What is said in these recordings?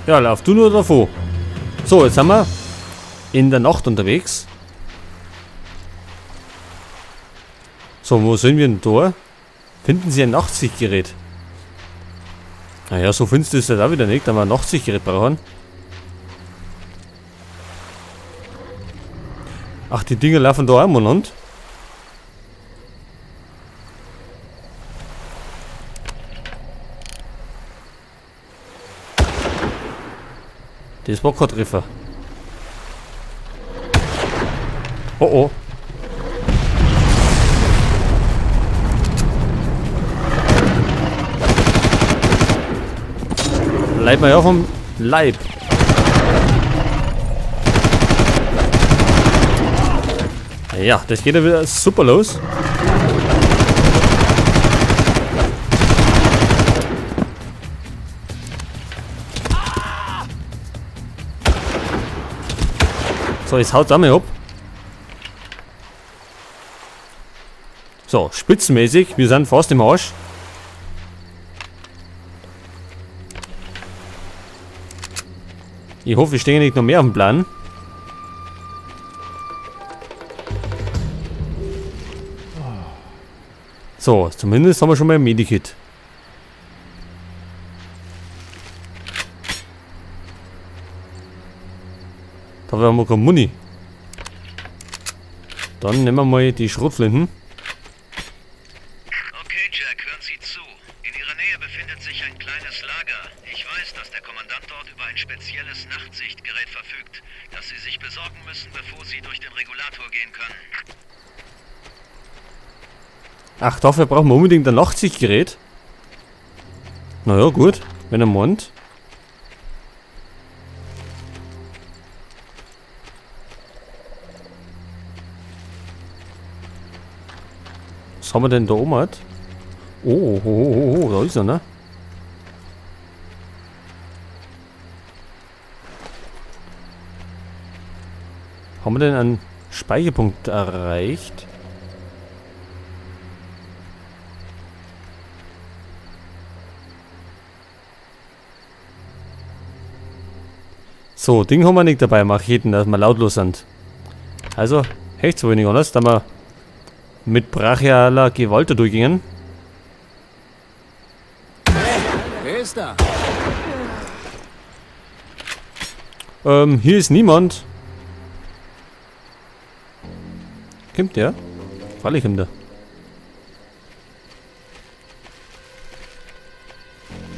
Ja, lauf du nur davor. So, jetzt sind wir in der Nacht unterwegs. So, wo sind wir denn da? Finden Sie ein Nachtsichtgerät? Naja, so finster ist das auch wieder nicht, da wir ein Nachtsichtgerät brauchen. Ach, die Dinger laufen da auch umeinander. Das war kein Treffer. Oh oh. Leib mal ja vom Leib. Ja, das geht ja wieder super los. So, jetzt haut's einmal ab. So, spitzenmäßig. Wir sind fast im Arsch. Ich hoffe, wir stehen nicht noch mehr auf dem Plan. So, zumindest haben wir schon mal ein Medikit. Da haben wir keine Muni. Dann nehmen wir mal die Schrotflinten. Okay, Jack, hören Sie zu. In Ihrer Nähe befindet sich ein kleines Lager. Ich weiß, dass der Kommandant dort über ein spezielles Nachtsichtgerät verfügt, das Sie sich besorgen müssen, bevor Sie durch den Regulator gehen können. Ach, dafür brauchen wir unbedingt ein Nachtsichtgerät. Naja, gut. Wenn er meint. Was haben wir denn da oben? Halt? Oh, oh, oh, oh, da ist er, ne? Haben wir denn einen Speicherpunkt erreicht? So, Ding haben wir nicht dabei, Macheten, dass wir lautlos sind. Also, echt so wenig anders, da wir mit brachialer Gewalt da durchgingen. Wer ist da? Hier ist niemand. Kommt der? Freilich kommt der.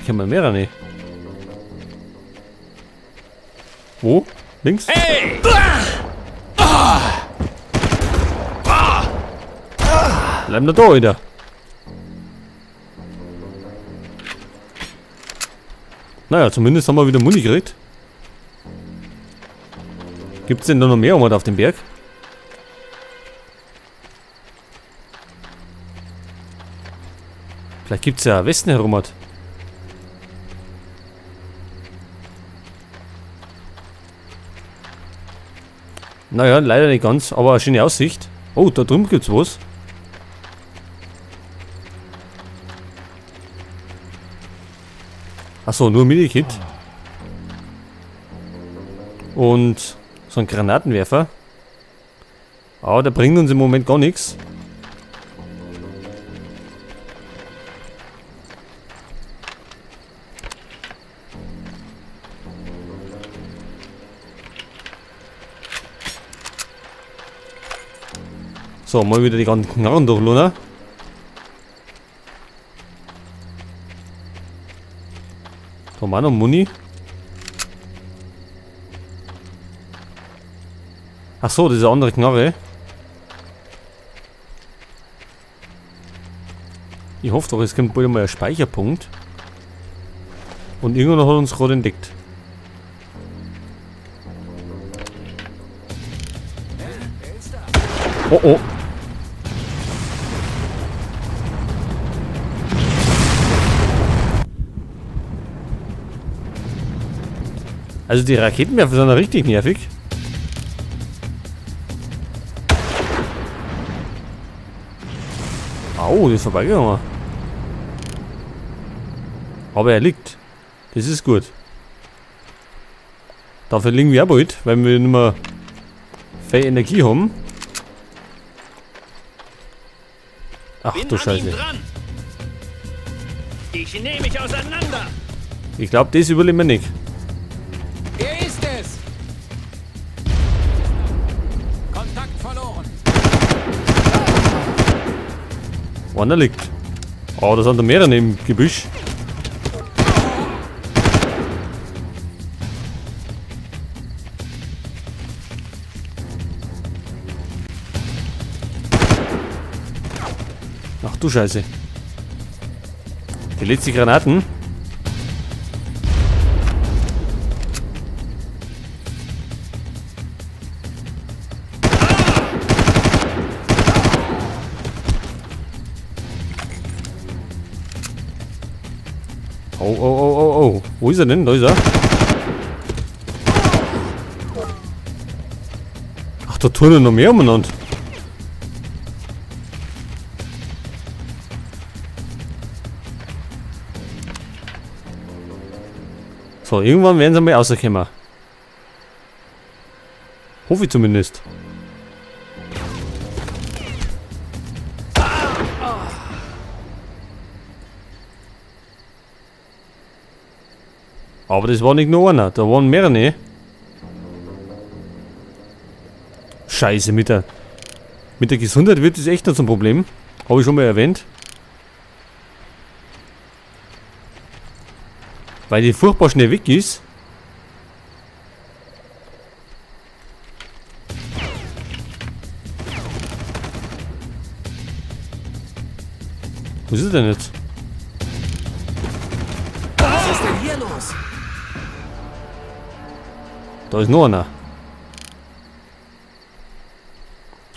Ich hab mal mehrere, ne? Wo? Links? Hey! Bleib da, Alter. Naja, zumindest haben wir wieder Muni gekriegt. Gibt's denn da noch mehr auf dem Berg? Vielleicht gibt's ja Westen herum. Naja, leider nicht ganz, aber eine schöne Aussicht. Oh, da drüben gibt's was. Achso, nur Medikit. Und so ein Granatenwerfer. Aber der bringt uns im Moment gar nichts. So, mal wieder die ganzen Knarren durch, Luna. Da haben wir auch noch Muni. Ach so, diese andere Knarre. Ich hoffe doch, es kommt bald mal ein Speicherpunkt. Und irgendwann hat uns gerade entdeckt. Oh oh. Also die Raketenwerfer sind ja richtig nervig. Au, die ist vorbeigegangen. Aber er liegt. Das ist gut. Dafür liegen wir auch bald, weil wir nicht mehr viel Energie haben. Ach Bin du an ihm Scheiße. dran. Ich nehme mich auseinander. Ich glaube, das überleben wir nicht. Wer ist es? Kontakt verloren. Einer liegt. Oh, da sind da mehrere im Gebüsch. Ach du Scheiße. Die letzte Granaten. Oh, oh, oh, oh, oh. Wo ist er denn? Da ist er. Ach, da turnen noch mehr umeinander. So, irgendwann werden sie mal rauskommen. Hoffe ich zumindest. Aber das war nicht nur einer, da waren mehrere. Scheiße, mit der Gesundheit wird das echt noch zum Problem. Habe ich schon mal erwähnt. Weil die furchtbar schnell weg ist. Was ist denn jetzt? Was ist denn hier los? Da ist noch einer.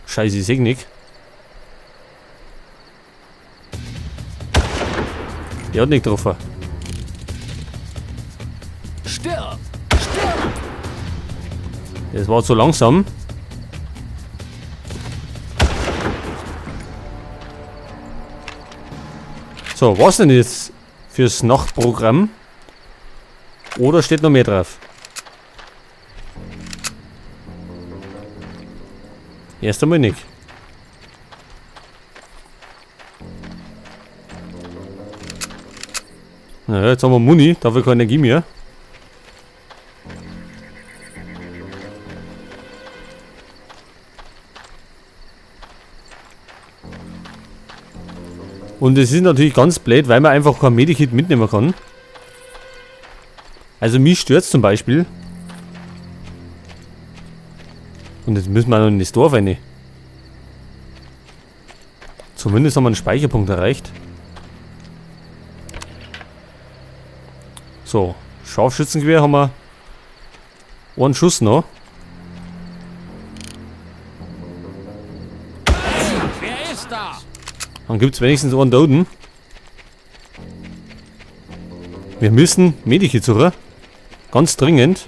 Scheiße, ich seh nicht. Der hat nicht getroffen. Stirb! Stirb! Das war zu langsam. So, was denn jetzt fürs Nachtprogramm? Oder steht noch mehr drauf? Erst einmal nicht. Naja, jetzt haben wir Muni, dafür keine Energie mehr. Und es ist natürlich ganz blöd, weil man einfach kein Medikit mitnehmen kann. Also mich stört's zum Beispiel. Und jetzt müssen wir noch in das Dorf rein. Zumindest haben wir einen Speicherpunkt erreicht. So, Scharfschützengewehr haben wir. Einen Schuss noch. Wer ist da? Dann gibt's wenigstens einen Toten. Wir müssen Medikit suchen. Ganz dringend.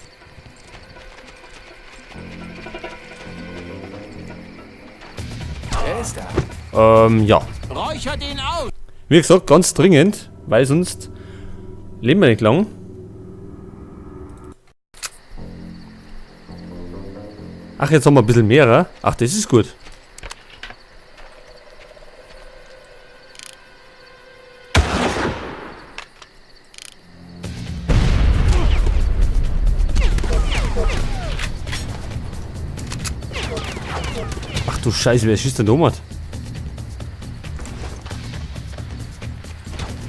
Wer ist da? Ja. Räuchert ihn aus! Wie gesagt, ganz dringend, weil sonst leben wir nicht lang. Ach, jetzt haben wir ein bisschen mehr. Ach, das ist gut. Ach du Scheiße, wer schießt denn da um?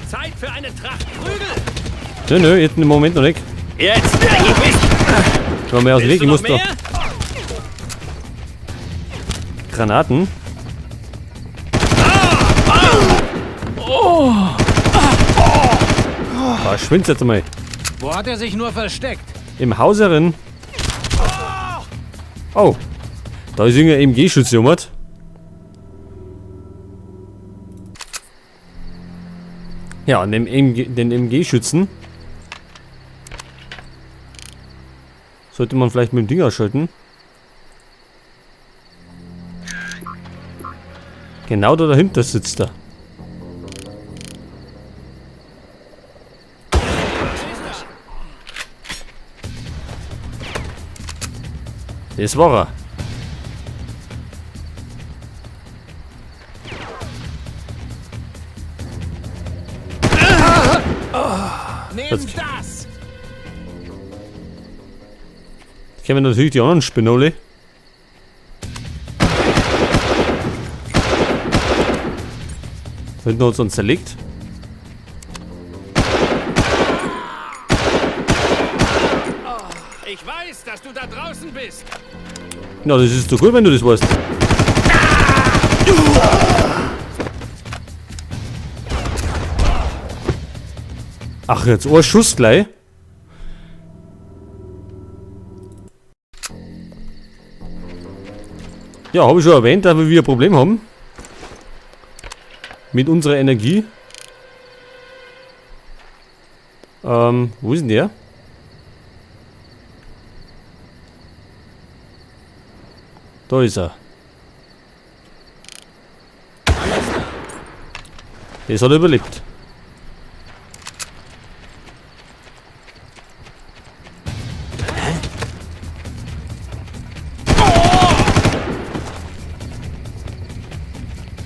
Zeit für eine Tracht Prügel. Nö, nö, jetzt im Moment noch nicht. Jetzt bring ich mich. Ich war mir aus dem Weg, Willst ich du muss noch da. mehr? Granaten. Verschwind's jetzt einmal. Wo hat er sich nur versteckt? Im Hauserin. Oh. Da ist irgendein MG-Schütze jemand. Ja, an dem MG, den MG-Schützen sollte man vielleicht mit dem Ding ausschalten. Genau da dahinter sitzt er. Das war er. Nimm das! Jetzt kennen wir natürlich die anderen Spinnole. Hinten hat uns zerlegt. Ich weiß, dass du da draußen bist. Na, das ist doch gut, wenn du das weißt. Ach, jetzt ein Schuss gleich. Ja, habe ich schon erwähnt, dass wir ein Problem haben. Mit unserer Energie. Wo ist denn der? Da ist er. Das hat er überlebt.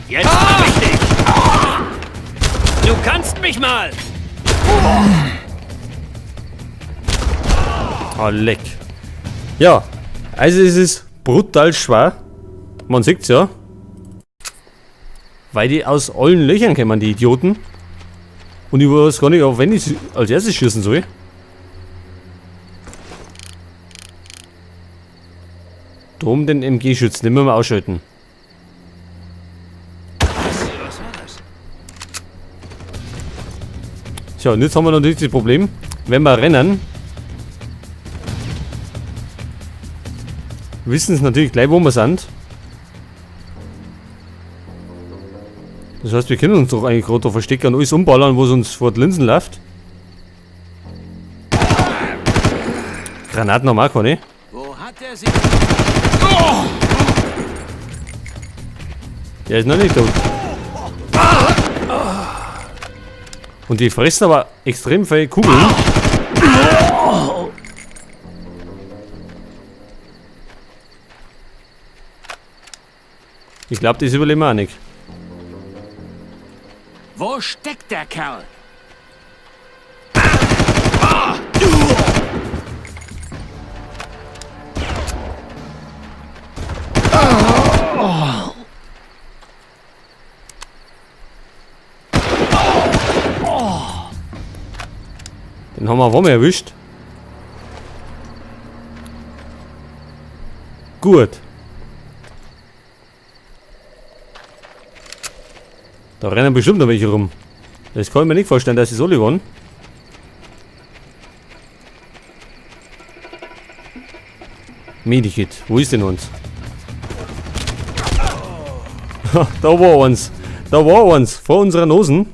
Jetzt hab ich dich! Du kannst mich mal! Ah, leck. Ja, also es ist brutal schwer. Man sieht's ja. Weil die aus allen Löchern kommen, die Idioten. Und ich weiß gar nicht, auf wen ich als erstes schießen soll. Drum den MG-Schützen, den müssen wir ausschalten. Was war das? Tja, und jetzt haben wir natürlich das Problem, wenn wir rennen, wissen sie natürlich gleich, wo wir sind. Das heißt, wir können uns doch eigentlich gerade da verstecken und alles umballern, was uns vor die Linsen läuft. Granaten haben wir auch keine. Wo hat er sich... Der ist noch nicht tot. Und die fressen aber extrem viele Kugeln. Ich glaub, das überleben wir auch nicht. Wo steckt der Kerl? Den haben wir warm erwischt. Gut. Da rennen bestimmt noch welche rum. Das kann ich mir nicht vorstellen, dass sie so waren. Medikit, wo ist denn uns? Da war eins. Da war eins. Vor unserer Nosen.